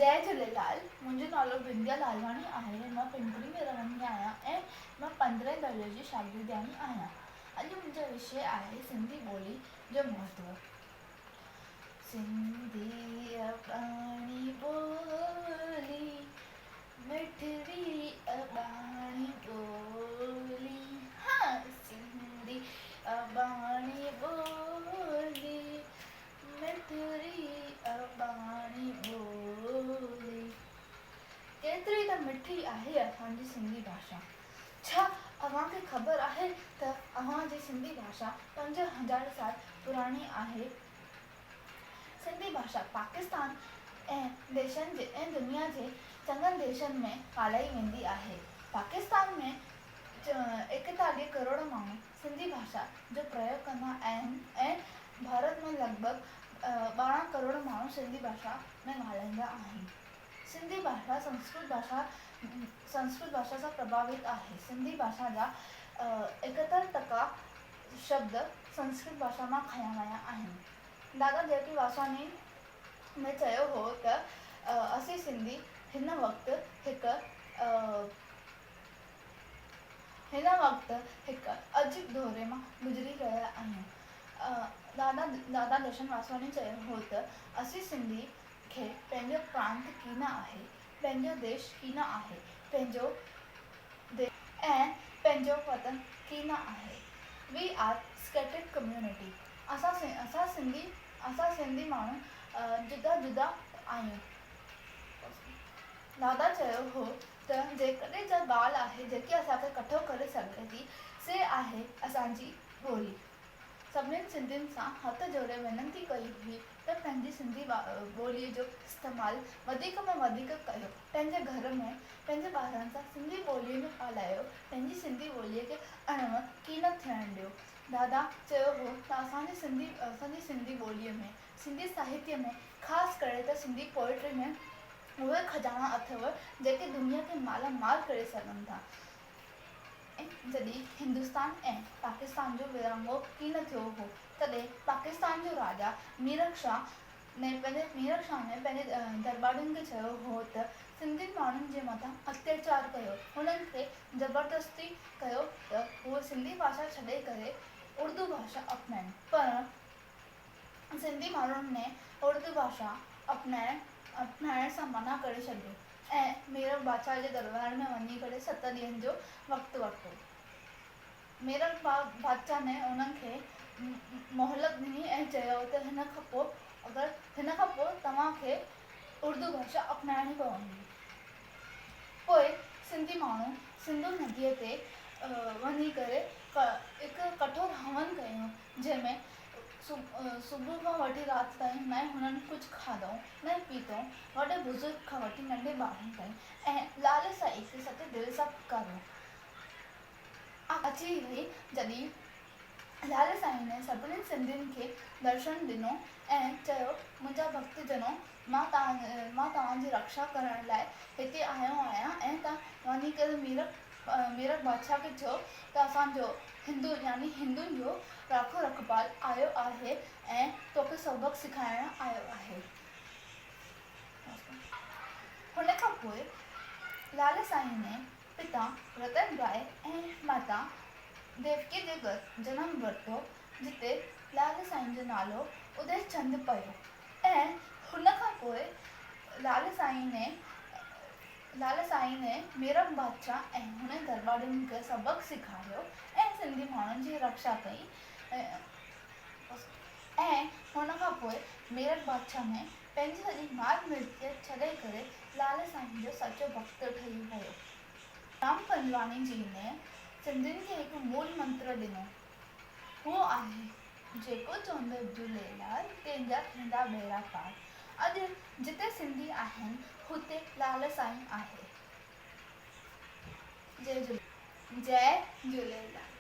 جئي جهوليلال، منهنجو نالو بنديا لالواڻي آهي، مان پمپري ۾ رهندي آهيان ۽ مان پندرهين درجي جي شاگردياڻي آهيان. اڄ منهنجو وشيه آهي سنڌي ٻولي جو مهتو. سنڌي اباڻي ٻولي، مٺڙي اباڻي ٻولي، ها سنڌي اباڻي ٻولي، مٺڙي اباڻي ٻولي. ڪيتري ته مٺي آهي اسان جي سنڌي ڀاشا. ڇا اوهان کي خبر آهي ته اوهان جي سنڌي ڀاشا 5000 سال پراڻي آهي. سنڌي ڀاشا پاڪستان ۽ ديشن جي ۽ دنيا جي چڱن ديشن ۾ ڳالهائي ويندي آهي. پاڪستان ۾ 41 ڪروڙ ماڻهو سنڌي ڀاشا جو پريوگ ڪندا آهن ۽ ڀارت ۾ لڳ ڀڳ 12 ڪروڙ ماڻهو سنڌي ڀاشا ۾ ڳالهائيندا آهن. سنڌي ڀاشا سنسڪرت ڀاشا سنسڪرت ڀاشا سان پرڀاوت آهي. سنڌي ڀاشا جا 71 ٽڪا شبد سنسڪرت ڀاشا مان کنيا ويا آهن. دادا جي پي واسواڻي ۾ چيو هو ته اسين سنڌي هن وقت هڪ هن وقت هڪ عجيب دوري مان گذري رهيا آهيون. دادا دادا درشن واسواڻي چيو هو ته اسين سنڌي کي پنهنجو پرانت ڪين آهي، پنهنجو ديش ڪين آهي، پنهنجو ۽ پنهنجو وطن ڪين آهي. We are scattered community. اسان اسان سنڌي اسان سنڌي ماڻهو جدا جدا آهيون. دادا چيو هو ته جيڪڏهن جا ڳالهه آهي جيڪي اسان کي ڪٺو ڪري سگهي ٿي سي آهي اسان جي ٻولي. سڀنين سنڌين سان هٿ جوڙي وينتي ڪئي هئي ته پنهنجي سنڌي ٻوليء جو استعمال وڌيڪ ۾ وڌيڪ ڪيو، پنهنجي گهر ۾ پنهنجي ٻارن سان سنڌي ٻوليء ۾ ڳالهايو، پنهنجي سنڌي ٻوليء کي اڻ ڪين ٿيڻ ڏيو. دادا چيو هو ته اسان جي سنڌي اسان جي سنڌي ٻوليء ۾ سنڌي ساهتيه ۾ خاص ڪري ته سنڌي پوئٽري ۾ اهي خزانا اٿئو جيڪي دنيا کي مالا مال ڪري سگهن ٿا. ۽ جڏهن هندستان ۽ پاڪستان جو ورهاڱو ڪين ٿيو هو تڏهن پاڪستان جو راجا ميرڪ شاهه ني پنهنجي ميرڪ شاهه ني پنهنجي درٻارين کي چيو هو ته سنڌين ماڻهن جي مٿان اتياچار ڪيو هنن کي زبردستي ڪيو ته هو سنڌي ڀاشا ڇڏي ڪري اردو ڀاشا اپنائين پر سنڌي ماڻهن ۾ اردو ڀاشا اپنائڻ اپنائڻ سان منع ڪري ڇڏيو ۽ ميرڪ بادشاهه جي درٻار ۾ وڃي ڪري ست ڏينهن جو وقت ورتو. ميرڪ بادشاهه ني انهن کي مهلت ڏني ۽ چيو ته هن کان پوء اگر هن کان پوء توهان کي اردو ڀاشا اپنائڻي پوندي. پوء سنڌي ماڻهو سنڌو نديء تي وڃي ڪري هڪ ڪٺور هون ڪيو، جنهن ۾ صبح کان وٺي رات تائين نه هنن ڪجهه کاڌو نه پيتو، وڏي بزرگ کان وٺي ننڍي ٻارن تائين ۽ لال سائين کي سچي دل سان پڪاريو. اچي وئي جڏهن لال سائين ني سڀني سنڌين کي درشن ڏنو ۽ چيو منهنجا ڀڳت جنو مان مان توهان جي رڪشا ڪرڻ لاء هتي آيو آهيان ۽ توهان وڃي ڪري ميرڪ ميرڪ بادشاهه کي چئو ته اسان جو هندو يعني هندن جو راکو رکپال آيو آهي ۽ توکي سبق سکائڻ آيو آهي. هن کان پوء لال سائين ني پتا رتن راء ۽ ماتا ديوڪيء جي گهر جنم ورتو، جتي لال سائين جو نالو ادي چند پيو ۽ هن کان پوء لال سائين ني لال سائين ني ميرڪ بادشاهه ۽ هن جي درٻارين کي سبق سيکاريو ۽ سنڌي ماڻهن جي رڪشا ڪئي ۽ هن کان پوء ميرڪ بادشاهه ني پنهنجي سڄي مال ملڪيت ڇڏي ڪري لال سائين جو سچو ڀڳت ٺهي ويو. رام پنجواڻي جي ني سنڌين کي هڪ مول منتر ڏنو. هو آهي، جيڪو چوندو جهوليلال تنهن جا ٿيندا ٻيڙا پار. اڄ جتي سنڌي آهن هتي لال سائين آهي. جئي جهوليلال. جئي جهوليلال.